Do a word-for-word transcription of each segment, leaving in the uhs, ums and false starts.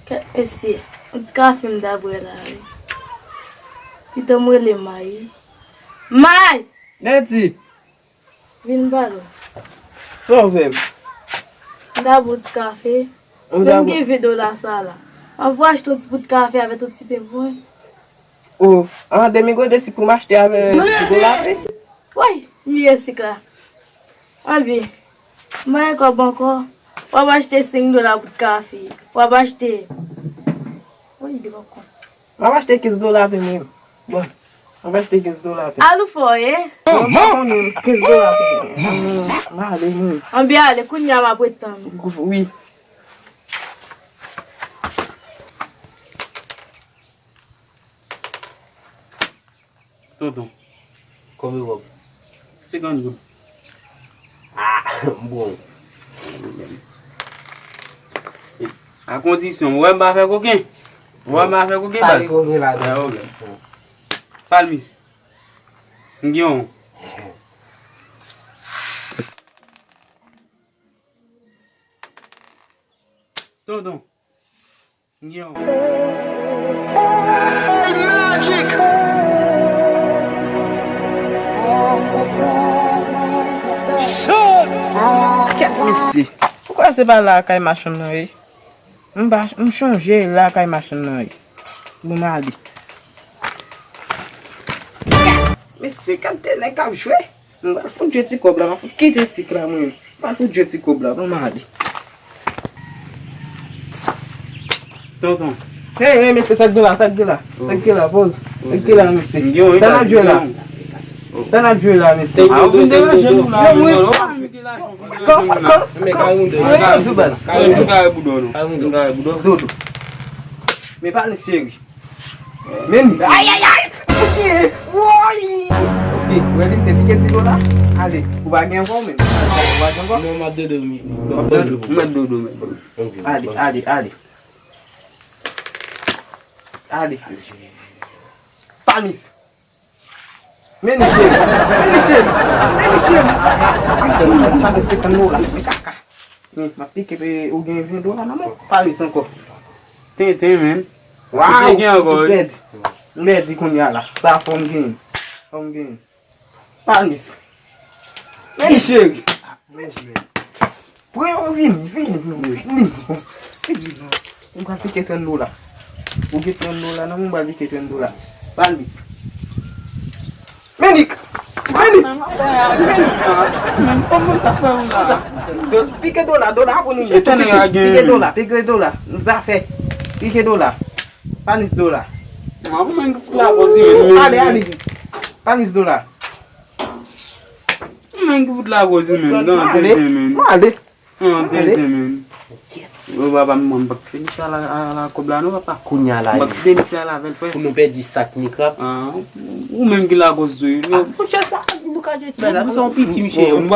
Kèt mesye, yon ti kafe m ta bwè la wi. Pito m rele May. May! Nèti! Vin pale. Sa w fè m? M ta bwè yon ti kafe. Ou ta bwè? Menm gen ven dola sa la. M ap achte yon ti bout kafe avèk yon ti pen pou mwen. O, an, demi gode si pou m achte avèk ti dola pen. Woy, m bliye sik la. Anben, m pa gen kòb ankò. W ap achte senk dola bout kafe. W ap achte. Woy, li poko. M ap achte kenz dola pen mwen. Bon, m ap achte kenz dola pen. Al ou fò ye? Bon, m pa konnen kenz dola pen. M ale, mwen. Anben ale, kounye a m ap ret tann ou. Wi. Tonton, kòb e kòb. Senkant goud. Ah, m bon. A kondisyon, ou wè m pa fè koken. Ou wè m pa fè koken, baz. Pale koken la. Ah, ok. Palmis. M gen yon. Tonton. Yo. Kèt mesye. Poukwa se pa la kay machann nan ye? M pa, m chonje la kay machann nan ye. Bon, m ale. Mesye, gad de nèg k ap jwe. M pral fout jwe ti kòb la, m ap fout kite sik la mwen. M pral fout jwe ti kòb la, bon, m ale. Tonton. Hey, hey, mesye, sa k gen la, sa k gen la? Sa k gen la, poz. Sa k gen la, mesye? Sa n ap jwe la? Sa n ap jwe la, mesye? A, ou vin deranje nou la, menm. Kan, kan, kan. Mwen di baz. Dodo. Men pa nou cheri. Men, ay, ay, ay! Woy! Ok, ou wè li, m te pike ti dola. Ale, ou pa gen ankò, men. Ou pa gen ankò? Non, m ap dodo, men. M ap dodo, men. Ale, ale, ale. Ale. Palmis. Men li cheri, men li cheri, men li cheri. Sa fè senkant dola, se kaka. Men, m ap pike, ou gen ven dola nan men w. Palmis ankò. Tenten, men. Waw, m pèdi. M pèdi kounye a la. Sa fò m genyen. Fò m genyen. Palmis. Men li cheri. Pran yo vini, vini, vini, vini. Vini, non. Ou ka pike trant dola. Ou gen trant dola nan men w, ou ka pike trant dola. Palmis. Menik! Menik! Menik! Men kòman sa fè ou la? Pike dola, dola pou nou. Pike dola, pike dola. Zafè. Pike dola. Palmis dola. Mwen menm ki fout la pozi, men. Ale, ale. Palmis dola. Mwen ki fout la pozi, men. Nan, tenten, men. Ale. An, tenten, men. Yo, papa, mwen, m p ap kite misye a la, a la kòb la, non, papa. Kounye a la, m p ap kite misye a la avè l, frè. Pou nou pèdi sak mikrab. Ah, ou menm ki lakoz tou. Ah, monchè, sa, nou ka jwe ti bagay. Sa yon piti misye, yon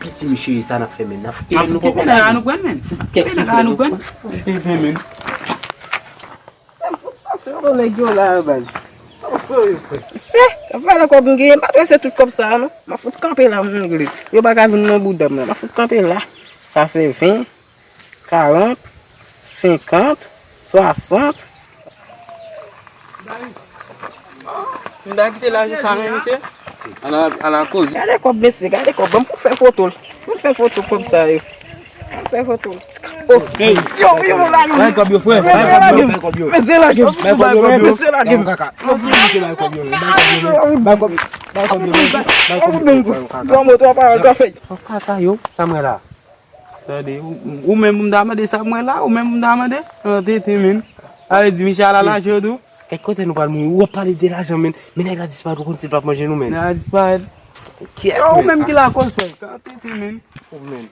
piti misye, sa n ap fè, men. N ap kite nou kòb la, nou pran, men. Kèk sou nou pran. Tenten, men. Sa m fout sanse yo, nèg yo la, baz. Sanse yo, frè. Se, m ap pale kòb m genyen, m pa travèse tout kòb sa a, non. M ap fout kanpe la, m regle. Yo pa ka vin nan bouda m, non. M ap fout kanpe la. Sa fè ven, karant, senkant, swasant. M ta kite lajan sa, men, mesye. Ala, ala koze. Gade kòb, mesye, gade kòb. Ban m fout fè foto l. Ban m fè foto kòb sa yo. Ban m fè foto l. Oh. Hey. Yo, yo, la, yo. Bay kòb yo, frè. Mesye, lage m. Mesye, lage m. Bay kòb yo, bay kòb yo. Mesye, lage m. Bay kòb yo, bay kòb yo. Bay kòb yo, bay kòb yo. Yo, mo, twa pawòl, twa fèy. Kaka yo, sa m wè la. Tande, ou, ou menm m ta mande sa mwen la, ou menm m ta mande. An tenten, men. Ale di Michel ala lajan tou. Kèk kote nou pral mouri, ou ap pale de lajan, men. Men nèg la disparèt, ou konn si l p ap manje nou, men. Nèg la disparèt. Kèt, ou menm ki lakoz, frè. An tenten, men. Ou menm.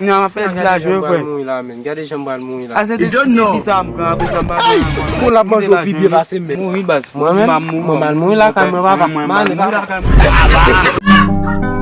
Nèg la pèdi lajan, frè. Gade jan m pral mouri la, men. Gade jan m pral mouri la. A se de ti depi sa m pran, apre sa m pa pran ankò. Bon, l ap manje w pi byen pase m, men. Mouri, baz. Mwen menm, mwen mal mouri lakay mwen, papa. Mal mouri lakay mwen.